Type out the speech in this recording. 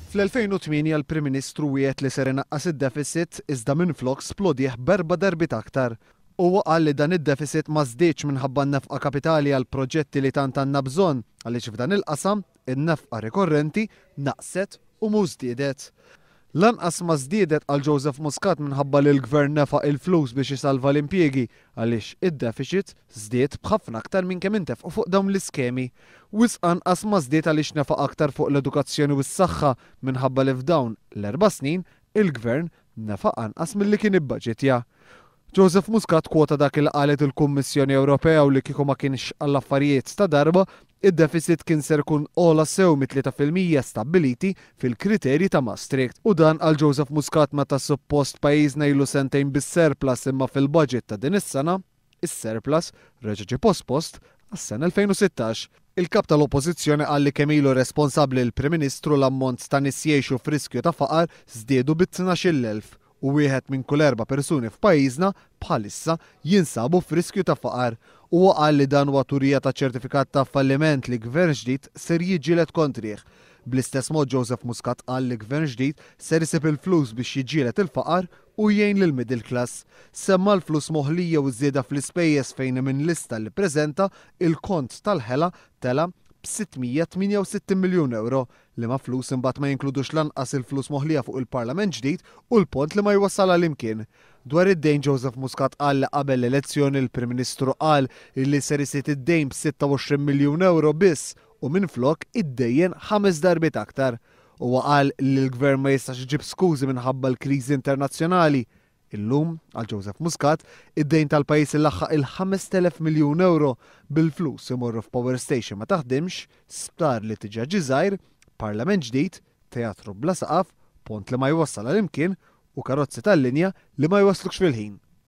Fl-2008 l-Prim Ministru wiegħed li ser inaqqas id-deficit iżda minflok splodih b'erba' darbiet aktar. Huwa qal li dan id-deficit ma żdiedx minħabba n-nefqa kapitali għal proġetti li tant għandna bżonn għaliex f'dan il-qasam in-nefqa rikorrenti naqset u mhux żdiedet. Lanqas ma żdiedet qal Joseph Muscat minħabba li l-Gvern nefaq il-flus biex isalva l-impjiegi għaliex id-deficit żdied b'ħafna aktar minn kemm intefqu fuq dawn l-iskemi. Wisq anqas ma żdied għaliex nefaq aktar fuq l-edukazzjoni u s-saħħa minħabba li f'dawn l-erba' snin il-Gvern nefaq anqas milli kien ibbaġitja. Joseph Muscat kwota dak li qalet il-Kummissjoni Ewropea u li kieku ma kienx għall-affarijiet ta' darba, id-deficit kien ser ikun ogħla sew mit-3% stabbiliti fil-kriterji ta' Maastricht. U dan qal Joseph Muscat meta suppost pajjiżna ilu sentejn bis-surplus imma fil-budget ta' din is-sena, is-surplus reġa' ġie pospost għas-sena 2016. Il-Kap tal-Oppożizzjoni qal li kemm ilu responsabbli l-Prim Ministru l-ammont ta' nies jgħixu f'riskju ta' faqar żdiedu bi 12,000 u wieħed minn kull erba' persuni f'pajjiżna bħalissa jinsabu f'riskju ta' faqar. Huwa qal li dan huwa turija ta' ċertifikat ta' falliment li Gvern ġdid ser jiġġieled kontrih. Bl-istess mod Joseph Muscat qal li Gvern ġdid ser isib il-flus biex jiġġieled il-faqar u jgħin lill-middle class. Semma l-flus moħlija u ż-żieda fl-ispejjeż fejn minn lista li ppreżenta, il-kont tal-ħela tela' b'668 miljun ewro, liema flus imbagħad ma jinkludux lanqas il-flus moħlija fuq il-Parlament ġdid u l-pont li ma jwassal għal imkien. Dwar id-dejn Joseph Muscat qal li qabel l-elezzjoni l-Prim Ministru qal li ser iżid id-dejn b'26 miljun ewro biss u minflok iddejjen ħames darbiet aktar. Huwa qal li l-Gvern ma jistax iġib skużi minħabba l-kriżi internazzjonali. Illum, qal Joseph Muscat, id-dejn tal-pajjiż ilaħħaq il-5,000 miljun ewro bil-flus imorru f'power station ma taħdimx, sptar li diġà ġie żgħir, parlament ġdid, teatru bla saqaf, pont li ma jwassal għal imkien u karozzi tal-linja li ma jwasslukx fil-ħin.